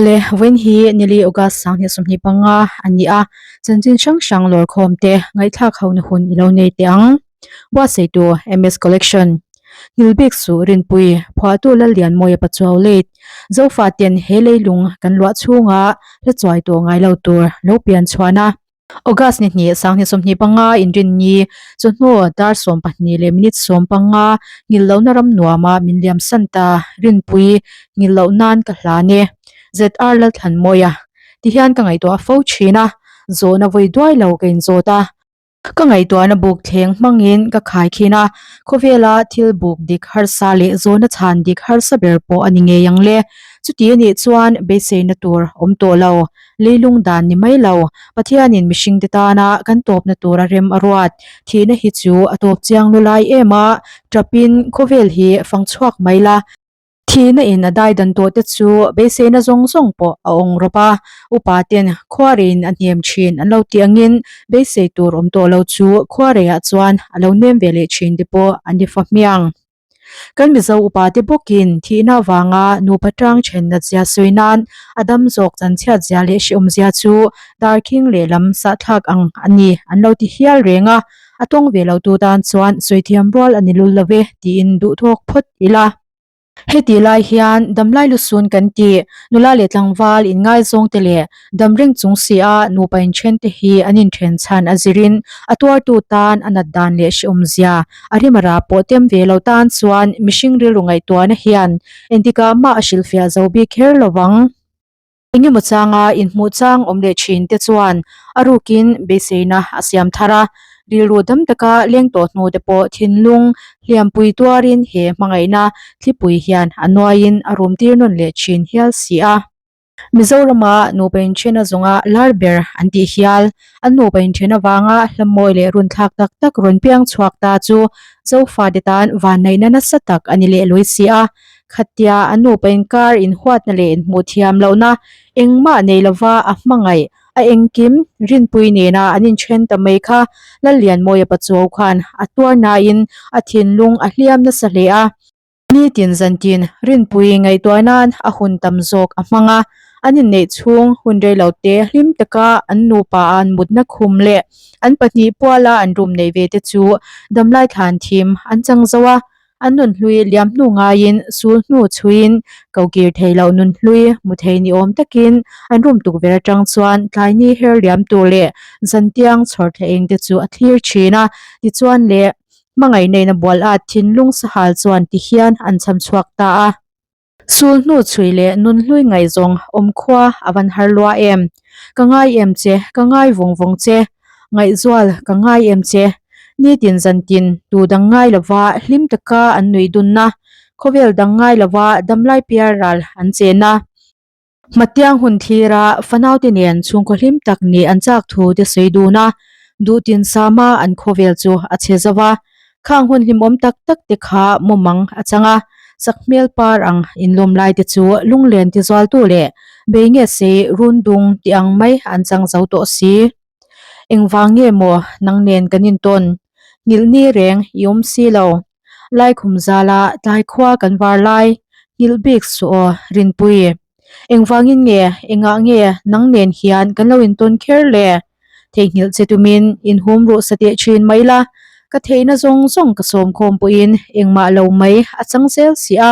Awle, vawiin hi nili August 2025 a ni a, chanchin hrang hrang lawrkhawm te ngaihthlak hona hun i lo nei teh ang. Buatsaihtu MS Collection. Nghilbik Suh Rinpui, Phuahtu Lallianmawia Pachuau Late, Zofaten he leilung kan luah chhunga hla chuai tawh ngai lo tur lo pian chhuan a. August ni hnih 2025 inrinni chawhnu dar 12 leh minute 15 nghilh lohna ram nuama min liam san ta Rinpui nghilh loh nan ka hlan e. ZR Lalthlanmawia tihian ka ngaihtuah fo thin a, zawhna vawi duai lo ka inzawt a. Ka ngaihtuahna buk thleng hmangin ka khai khin a, khawvela thil buk dik harsa leh zawhna chhan dik harsa ber pawh a ni ngei ang le. Chuti a nih chuan beiseina tur awm tawh lo, leilung dan ni mai lo. Pathianin mihringte tana kan tawpna tura rem a ruat. Thihna hi chu a tawp chiang lu lai em a, tapin khawvel hi fang chhuak mai la. Thihna in a dai dan tawh te chu beiseina zawng zawng pawh a awng rawp a, upa ten khuareiin a hnem thin an lo tih angin beisei tur awm tawh lo chu khuareiah chuan a lo nem ve leh thin te pawh an ni fa hmiang. Kan Mizo upa te bawkin thihna avanga nupa tang then nat zia sawi nan a dam zawk chanchhiat zia leh hrehawm zia chu darkhing lehlam sahthlak ang a ni an lo ti hial reng a, a tawng ve lo tu tan chuan sawi thiam rual a ni lul lo ve tiin duhthawk phawt ila. Heti lai hian damlai lusun kan tih nula leh tlangval inngaizawng te leh damreng chung si a nupa inthen te hi an inthen chhan a zirin a tuartu tan a nat dan leh hrehawmzia a rimara pawh tem ve lo tan chuan mihring rilru ngaihtuahna hian engtikah mah a hrilhfiah zo bik kher lo vang. Engemaw changa inhmuh chang awm leh thin te chuan a rukin beiseina a siam thar a, rilru dam taka leng tawh hnu te pawh thinlung hliampui tuarin he hmangaihna thlipui hian a nuaiin a rum tir nawn leh thin hial si a. Mizorama nupa inthen a zawnga lar ber an tih hial, an nupa inthen avanga hlamawi leh runthlak tak tak rawn piang chhuak ta chu Zofate tan vanneihna nasa tak a ni leh lui si a. Khatia a nupa inkar inhuatna leh inhmuh thiam lohna engmah nei lova a hmangaih a engkim Rinpui nena an inthen ta mai kha Lallianmawia Pachuau khan a tuar nain a thinlung a hliam nasa hle a. Nitin zantin Rinpui ngaihtuah nan a hun tam zawk a hmang a, an inneih chhung hun reilote hlim taka an nupa an mutna khum leh an pahnih puala an room neih ve te chu damlai thlan thim an chang zo a. An nun hlui liam hnu ngaiin sul hnu chhuiin ko kir thei loh nun hlui hmu thei ni awm takin an room tukverh atang chuan tlaini her liam tur leh zantiang chhawr thla eng te chu a thlir thin a, tichuan leh hmangaih neihna bual at thinlung sahal chuan tihian an cham chhuak ta a. Sul hnu chhui leh nun hlui ngaihzawng awm khua a van har lua em? Ka ngai em che, ka ngai vawng vawng che. Ngaihzual, ka ngai em che. Nitin zantin tu dang ngai lova hlim taka an nuih dunna, khawvel dang ngai lova damlai piar ral an chen a. Hmatiang hun thlira fanaute nen chhungkaw hlim tak nih an chak thu te sawi dun a, duhtin sama an khawvel chu a chhe zo va. Khang hun hlimawm tak tak te kha mumang a chang a, sakhmel par ang inlawm lai te chu lunglen ti zualtu leh bei nge sei run dung ti ang mai an chang zo tawh si. Engvang nge maw nang nen kan intawn? Nghilh ni reng i awm si lo. Laikhum zala tlai khua kan var lai, nghilh bik suh aw Rinpui. Engvangin nge, engah nge nang nen hian kan lo intawn kher le? Theihnghilh che tumin inhum ruh sateh thin mai la, ka theihna zawng zawng ka sawm khawm pawhin engmah lo mai a chang zel si a,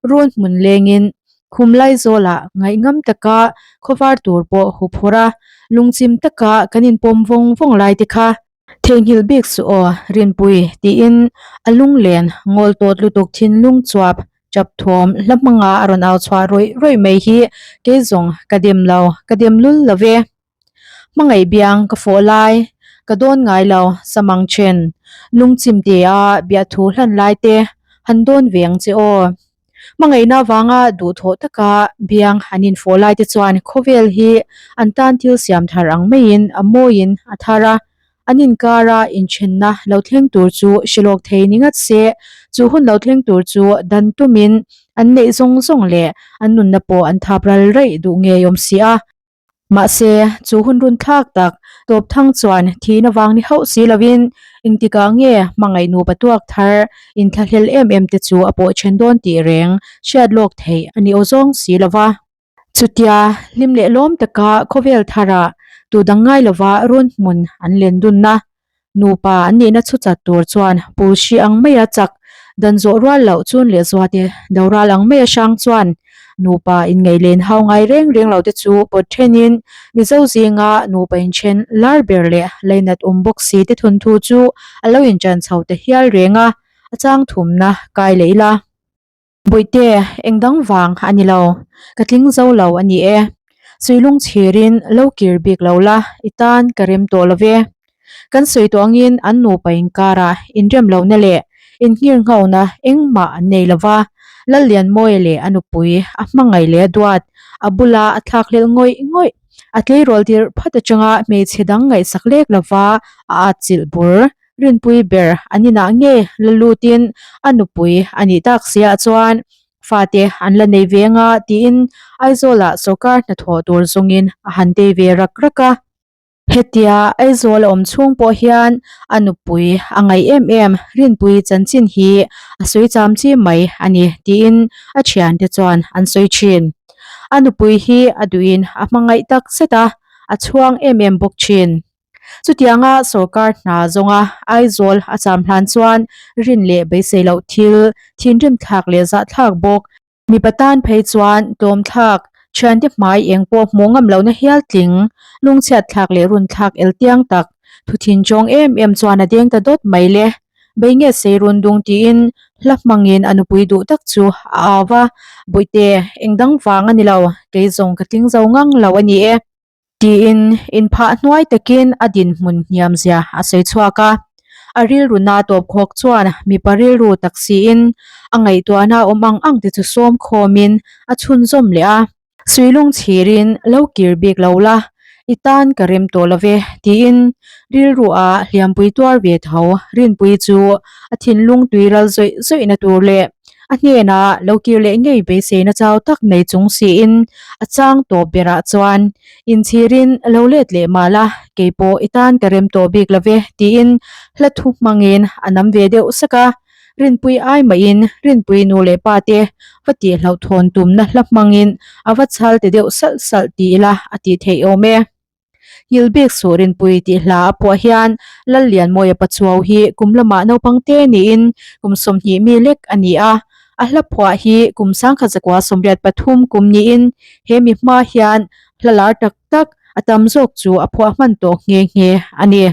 run hmun lengin khum laizawlah ngaihngam taka khawvar tur pawh huphurh a, lungchim taka kan inpawm vawng vawng lai te kha. Theihnghilh bik suh aw, Rinpui, tiin a lunglen ngawl tawt lutuk thinlung chuap chap thuam hla hmanga a rawn au chhuah rawih rawih mai hi kei zawng ka dem lo, ka dem lul lo ve. Hmangaih biang ka fawh lai, ka dawn ngai lo, samang then, lungchim tia biahthu hlan lai te han dawn ve ang che aw. Hmangaihna avanga duhthawh taka biang an infawh lai te chuan khawvel hi an tan thil siam thar ang maiin a mawiin a thar a, an inkara inthenna lo thleng tur chu hre lawk thei ni ngat se, chu hun lo thleng tur chu dan tumin an neih zawng zawng leh an nunna pawh an thap ral raih duh ngei awm si a. Mahse, chu hun run thlak tak tawp thang chuan thihna vang ni hauh si lovin engtikah nge hmangaih nupa tuak thar inthlahlel em em te chu a pawh then dawn tih reng hriat lawk theih a ni aw zawng si lo va. Chutia hlim leh lawm taka khawvel tharah tu dang ngai lova run hmun an len dunna nupa an nihna chhu chat tur chuan pul hri ang maia chak dan zawh rual loh chun leh zuate doral ang maia hrang chuan nupa inngeih len hau ngai reng reng lo te chu pawt thenin Mizo zinga nupa inthen lar ber leh lainat awm bawk si te thunthu chu a lo inṭan chho ta hial reng a, a chang thumna kai leh ila. Bawihte, eng dang vang a ni lo. Ka tling zo lo a ni e. Suilung chhirin lo kir bik lo la, i tan ka rem tawh lo ve. Kan sawi tawh angin an nupa inkarah inrem lohna leh innghirnghona engmah an nei lo va. Lallianmawia leh a nupui, a hmangaih leh a duat, a bula a thlakhlelh ngawih ngawih, a tleirawl tirh phat atanga hmeichhe dang ngaihsak lek lova a atchilh bur. Rinpui ber an inah nge la lutin a nupui a nih tak siah chuan fate an la nei ve anga tiin Aizawlah sawrkar hnathawh tur zawngin a han tei ve rak rak a. Hetia Aizawl a awm chhung pawh hian a nupui a ngaih em em Rinpui chanchin hi a sawi cham chi mai a ni tiin a thiante chuan an sawi thin. A nupui hi a duhin a hmangaih tak zet a, a chhuang em em bawk thin. Chutianga sawrkar hna zawnga Aizawl a cham hlan chuan rin leh beisei loh thil, thinrim thlak leh zahthlak bawk. Mipa tan phei chuan tlawmthlak, thiante hmai eng pawh hmuh ngam lohna hial tling, lungchhiat thlak leh run thlak el tiang tak, thuthin chawng em em chuan a deng ta dawt mai le. Bei nge sei run dung tiin hla hmangin a nupui duh tak chu a au va, Bawihte, eng dang vang a ni lo, kei zawng ka tling zo ngang lo a ni e. Tiin inphah hnuai takin a dinhmun hniam zia a sawi chhuak a. A rilru na tawp khawk chuan mipa rilru tak siin a ngaihtuahna awm ang ang te chu sawm khawmin a chhunzawm leh a. Suilung chhirin lo kir bik lo la, i tan ka rem tawh lo ve tiin rilru a hliampui tuar ve tho Rinpui chu a thinlung tui ral zawih zawihna tur leh A hnenah lo kir leh ngei beiseina chau tak nei chung siin a chang tawp berah chuan inchhirin lo let leh mal a, keipawh i tan ka rem tawh bik lo ve tiin hla thu hmangin a nam ve deuh sak a. Rinpui ai mahin Rinpui nu leh pa te va tih hlauhthawn tumna hla hmangin a va chal ti deuh salh salh ti ila a tih theih awm e. Nghilhbik suh Rinpui tih hla a phuah hian Lallianmawia Pachuau hi kum lamah naupang te niin kum 20 mi lek a ni a. A hla phuah hi kum 1983 kum niin he mi hma hian hla lar tak tak a tam zawk chu a phuah hman tawh nghe nghe a ni.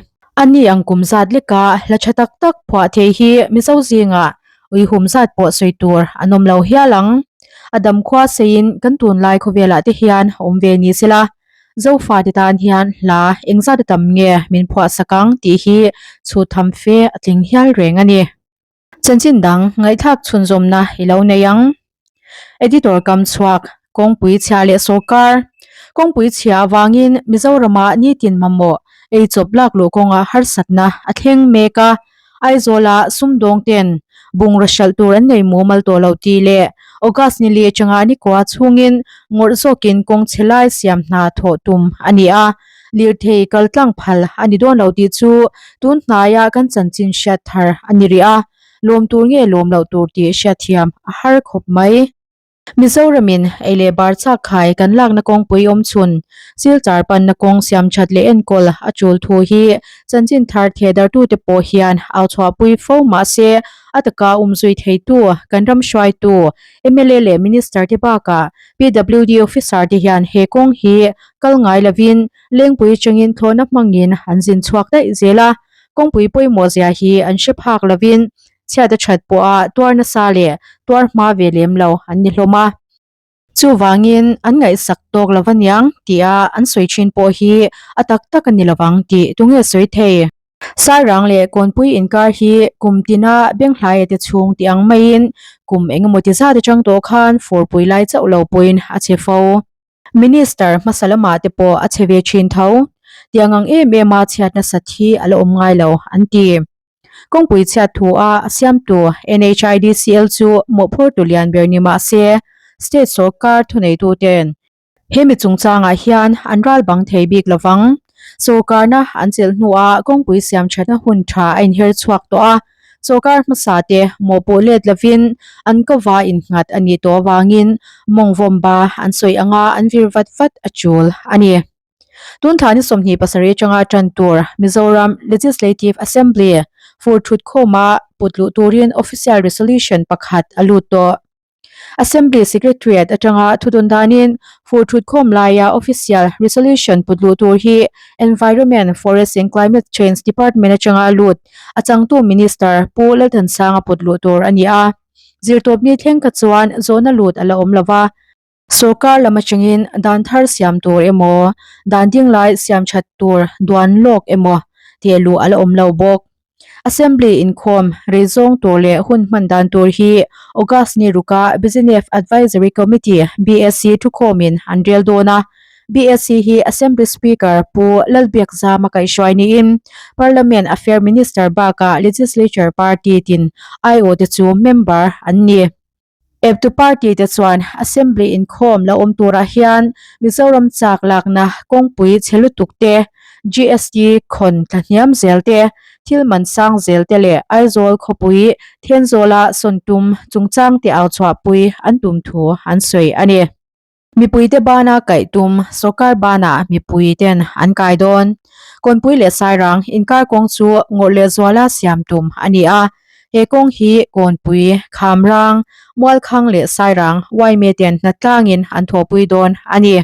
A ni ang kum zat leka hla tha tak tak phuah thei hi Mizo zingah uihum zat pawh sawi tur an awm lo hial ang. A damkhua seiin kan tunlai khawvelah te hian awm ve ni sela. Zofate tan hian hla engzat a tam nge min phuah sak ang tih hi chhut tham fe a tling hial reng a ni. Chanchin dang ngaihthlak chhunzawmna i lo nei ang. Editor kam chhuak, Kawngpui chhia leh sawrkar. Kawngpui chhia avangin Mizorama nitin mamawh eichawp lak luh kawngah harsatna a thleng mek a. Aizawla sumdawng ten bungraw hralh tur an nei mumal tawh lo tih leh August ni li atanga nikua chhungin ngawrh zawkin kawng chhe lai siam hna thawh tum a ni a, lirthei kal tlang phal a ni dawn lo tih chu tun hnaia kan chanchin hriat thar a ni rih a, lawm tur nge lawm loh tur tih hriatthiam a har khawp mai. Mizoramin ei leh bar chak khai kan lakna kawngpui awm chhun, Silchar panna kawng siam that leh enkawl a tul thu hi chanchin thar thehdartute pawh hian au chhuahpui fo mah se a taka umzui theitu kan ram hruaitu mla leh Minister te bakah PWD officer te hian he kawng hi kal ngai lovin lengpui atangin thlawhna hmangin an zin chhuak daih zel a, kawngpui pawimawh zia hi an hre phak lovin Chhiat a that pawha tuar nasa leh tuar hma ve lem lo an ni hlawm a. Chuvangin an ngaihsak tawk lo va niang tia an sawi thin pawh hi a tak tak a ni lovang tih tunge sawi thei? Sairang leh Kawnpui inkar hi kum tina Benghlaia te chhung tih ang maiin kum engemaw ti zat atang tawh khan furpui lai chauh lo pawhin a chhe fo. Minister hmasa lamah te pawh a chhe ve thin tho. Tiang ang em em a chhiat nasat hi a la awm ngai lo an ti. Kawngpui chhiat thu a a siamtu NHIDCL chu mawhphurtu lian ber ni mah se, state sawrkar thuneituten hemi chungchangah hian an ral bang thei bik lovang. Sawrkarna an chelh hnuah kawngpui siam thatna hun tha a inher chhuak tawh a. Sawrkar hmasa te mawhpuh let lovin an kova innghat a nih tawh avangin mawngvawmba an sawi anga an vir vat vat a tul a ni. Tun thla ni 27 atanga tan tur Mizoram Legislative Assembly fur thutkhawma put luh turin Official Resolution pakhat a lut tawh. Assembly Secretariat atanga thudun danin fur thutkhawm laia Official Resolution put luh tur hi Environment, Forest and Climate Change Department atanga lut a changtu Minister Pu Lalthansanga put luh tur a ni a. Zirtawpni thleng kha chuan zawhna lut a la awm lova. Sorkar lam atangin dan thar siam tur emaw, dan dinglai siam that tur duan lawk emaw tih luh a la awm lo bawk. Assembly inkhawm rei zawng tur leh hun hman dan tur hi August ni ruka Business Advisory Committee, BAC, thukhawmin an rel dawn a. BAC hi Assembly Speaker Pu Lalbiakzama kaihhruai niin Parliament Affair Minister bakah Legislature Party tin aiawh te chu member an ni. Eptu party te chuan Assembly inkhawm la awm turah hian Mizoram chak lakna kawngpui chhe lutuk te, GST khawn thlahniam zel te, thil man sang zel te leh Aizawl khawpui Thenzawla sawn tum chungchang te au chhuahpui an tum thu an sawi a ni. Mipuite bana kaih tum sawrkar banah mipui ten an kai dawn. Kawnpui leh Sairang inkar kawng chu ngawrh leh zuala siam tum a ni a. He kawng hi Kawnpui, Khamrang, Mualkhang leh Sairang yma ten hnatlangin an thawhpui dawn a ni.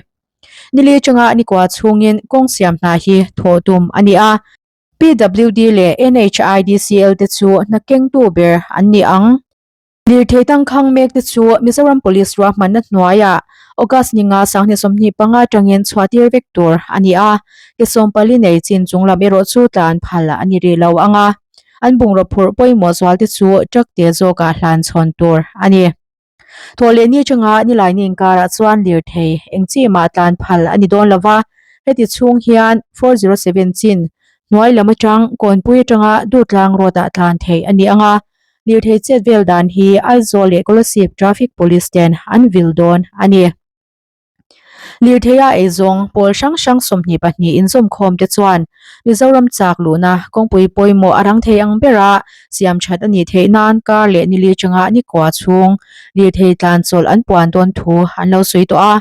Nili atanga nikua chhungin kawng siam hna hi thawh tum a ni a. PWD leh NHIDCL te chu hna kengtu ber an ni ang. Lirthei tangkhang mek te chu Mizoram Police ruahmanna hnuaiah August ni nga 2025 atangin chhuahtir vek tur a ni a, ke 14 nei chin chung lam erawh chu tlan phal a ni rih lo ang a, an bungraw phurh pawimawh zual te chu truck te zawkah hlan chhawn tur a ni. Thawhleh ni atanga Nilaini inkarah chuan lirthei eng chi mah tlan phal a ni dawn lo va, heti chhung hian 407 chin hnuai lam atang Kawnpui atanga Dutlang road ah tlan theih a ni ang a, Lirthei chet vel dan hi Aizawl leh Kolasib Traffic Police ten an vil dawn a ni. Lirtheia eizawng pawl hrang hrang 22 inzawmkhawm te chuan Mizoram chak luhna kawngpui pawimawh a rang thei ang bera siam that a nih theih nan kar leh nili changa nikua chhung lirthei tlan chawlh an puan dawn thu an lo sawi tawh a.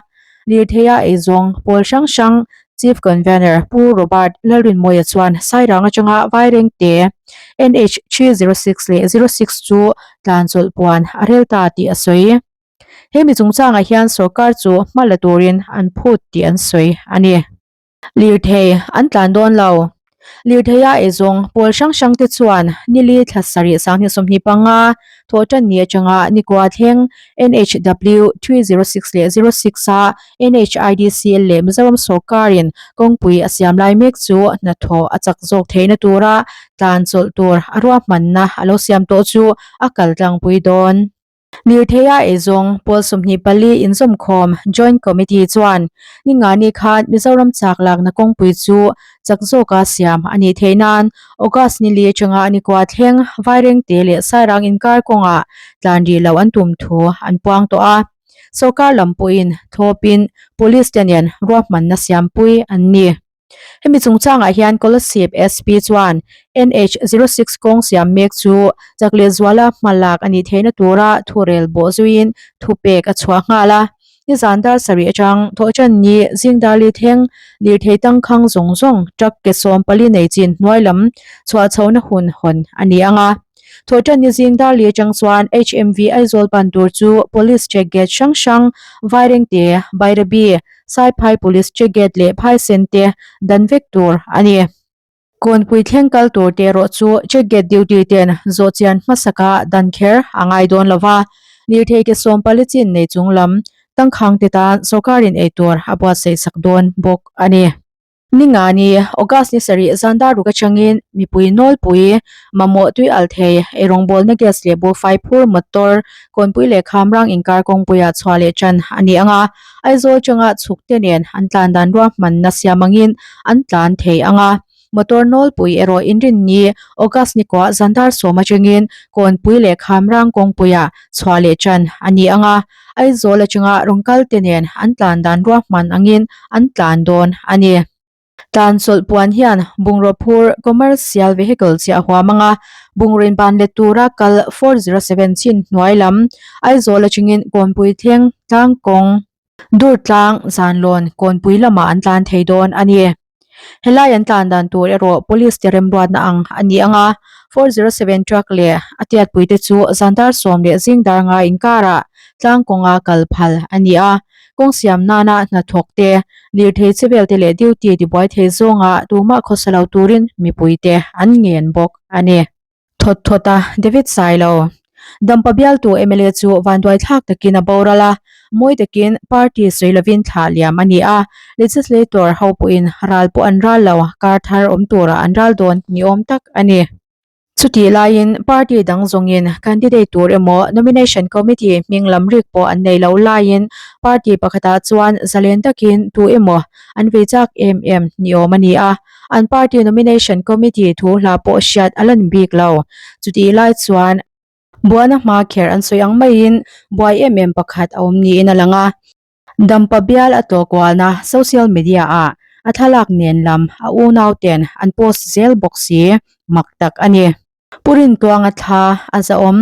Lirtheia eizawng pawl hrang hrang Chief Convener Pu Robert Lalrinmawia chuan Sairang atanga Vairengte NH 306 leh 06 chu tlan chawlh puan a rel ta tih a sawi. He mi chungchangah hian sorkar chu hma la turin an phut tih an sawi a ni. Lirthei an tlan dawn lo. Lirtheia eizawng pawl hrang hrang te chuan nili thla sarih 2025 thawhtan ni atanga nikua thleng NHW 306 leh 06 a NHIDCL leh Mizoram sawrkarin kawngpui a siam lai mek chu hnathawh a chak zawk theihna tura tlan chawlh tur a ruahmanna a lo siam tawh chu a kal tlangpui dawn. Lirtheia eizawng pawl 24 inzawmkhawm Joint Committee chuan ningani khan Mizoram chak lakna kawngpui chu chak zawka siam a nih theih nan August nili atanga nikua thleng Vairengte leh Sairang inkar kawngah tlan rih loh an tum thu an puang tawh a. Sorkar lam pawhin thlawpin Police te nen ruahmanna siampui an ni. Hemi chungchangah hian Kolasib SP chuan NH 06 kawng siam mek chu chak leh zuala hma lak a nih theihna tura thurel bawh zuiin thupek a chhuah nghal a. Nizan dar sarih atang thawhṭan ni zing darli thleng lirthei tangkhang zawng zawng truck ke 14 nei chin hnuai lam chhuah chhohna hun hawn a ni ang a. Thawhṭan ni zing darli atang chuan HMV Aizawl pan tur chu Police check gate hrang hrang Vairengte, Bairabi, Saiphai Police check gate leh Phaisen te dan vek tur a ni. Kawnpui thleng kal tur te erawh chu check gate duty ten zawh chian hmasaka dan kher a ngai dawn lo va, lirthei ke 14 chin nei chung lam tangkhang te tan sawrkarin eitur a buatsaih sak dawn bawk a ni. Ningani, August ni sarih zan dar ruk atangin mipui nawlpui, mamawh tui al thei, eirawngbawlna gas leh buhfai phur motor, kawnpui leh khamrang inkar kawngpuiah chhuah leh tan a ni ang a, Aizawl atanga chhuk te nen an tlan dan ruahmanna siam angin an tlan thei ang a. Motor nawlpui erawh inrinni August ni kuah zan dar 10 atangin kawnpui leh khamrang kawngpuiah chhuah leh tan a ni ang a, Aizawl atanga rawn kal te nen an tlan dan ruahman angin an tlan dawn a ni. Tlan chawlh puan hian bungraw phur commercial vehicle chiah huam anga bungraw inban let tura kal 407 chin hnuai lam Aizawl atangin Kawnpui thleng tlangkawng Durtlang Zanlawn Kawnpui lamah an tlan thei dawn a ni. Helai an tlan dan tur erawh police te remruatna ang a ni ang a, 407 truck leh a tiatpui te chu zan dar sawm leh zing dar nga inkarah tlang kawnga kal phal a ni a, kawng siam nana hnathawk te, lirthei che vel te leh duty tibuai thei zawnga tumah khawsa lo turin mipui te an ngen bawk a ni. Thawt thawt a, David Sailo. Dampa bialtu mla chu vanduai thlak takin a boral a, mawi takin party sawi lovin thlah liam a ni a, legislator ho pawhin ral pawh an ral lo, kar thar awm turah an ral dawn ni awm tak a ni. Chutih laiin party dang zawngin candidate tur emaw nomination committee hming lam rik pawh an nei lo laiin party pakhatah chuan zalen takin tu emaw an vei chak em em ni awm a ni a. An party nomination committee thu hla pawh hriat a la ni bik lo. Chutih lai chuan buaina hma kher an sawi ang maiin buai em em pakhat a awm niin a lang a. Dampa bial a tlawh kualna social media ah a thlalak nen lam a unau ten an post zel bawk si, mak tak a ni. Pu Rintuanga thla a zahawm.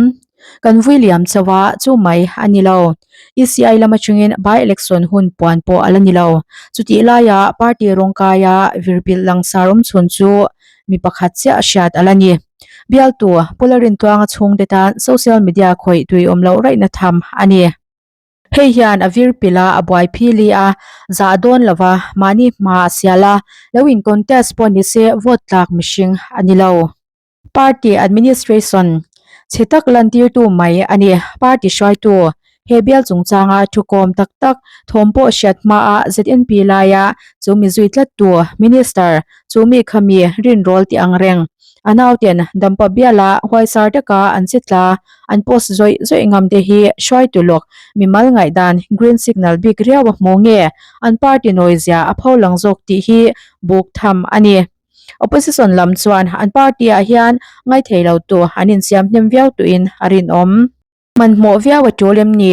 Kan vui liam chauh a, chu mai a ni lo. ECI lam atangin by-election hun puan pawh a la ni lo. Chutih laia party rawngkaia virpilh langsar awm chhun chu mi pakhat chiah hriat a la ni. Bialtu Pu Lalrintuanga chhungte tan social media khawih tui awm loh raihna tham a ni. Hei hian a vir pilh a, a buai phili a, zah dawn lo va, mahni hma a sial a, lo in contest pawh ni se vote tlak mihring a ni lo. Party administration chhe tak lantirtu mai a ni. Party hruaitu he bial chungchanga thukawm tak tak thawm pawh hriat hmaa ZNP laia chu mi zui tlattu Minister chu mi kha mi rinrawl tih ang reng. A nauten Dampa biala huaisar taka an che tla an post zawih zawih ngam te hi hruaitu lawk mimal ngaihdan green signal bik riau a hmu nge an party nawizia a pho lang zawk tih hi buk tham a ni. Opposition lam chuan an party ah hian ngaithei lo tu an insiam hnem viau tuin a rinawm. Hmanhmawh viau a tul em ni?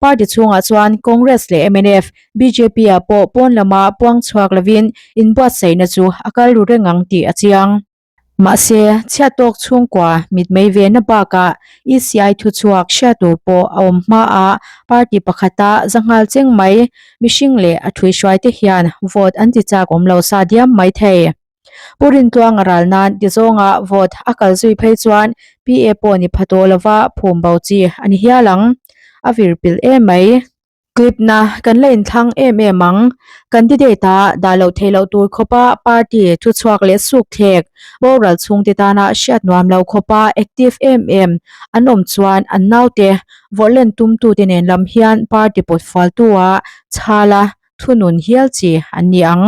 Party chhungah chuan Congress leh mnf, bjp ah pawh pawn lama puang chhuak lovin inbuatsaihna chu a kal ru reng ang tih a chiang. Mahse, chhiat tawk chhungkua mitmei vena bakah ECI thuchhuak hriat tur pawh a awm hmaah party pakhata zanghal cheng mai mihring leh a thuihruaite hian vote an ti chak awm lo sa diam mai thei. Pu Rintluanga ral nan ti zawnga vote a kal zui phei chuan PA pawh ni pha tawh lova phum bo chi a ni hial ang. A vir pilh em mai. Clip-na kan la inthlang em em ang. Candidate-a dah loh theih loh tur khawpa party thuchhuak leh sukthlek, boral chhungte tana hriat nuam lo khawpa active em em an awm chuan an naute vawrh len tumtute nen lam hian party pawtfualtu-a chhala thunun hial chi an ni ang.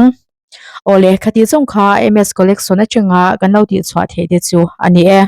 Awle, khati zawng kha MS Collection atanga kan lo tihchhuah theih te chu a ni e.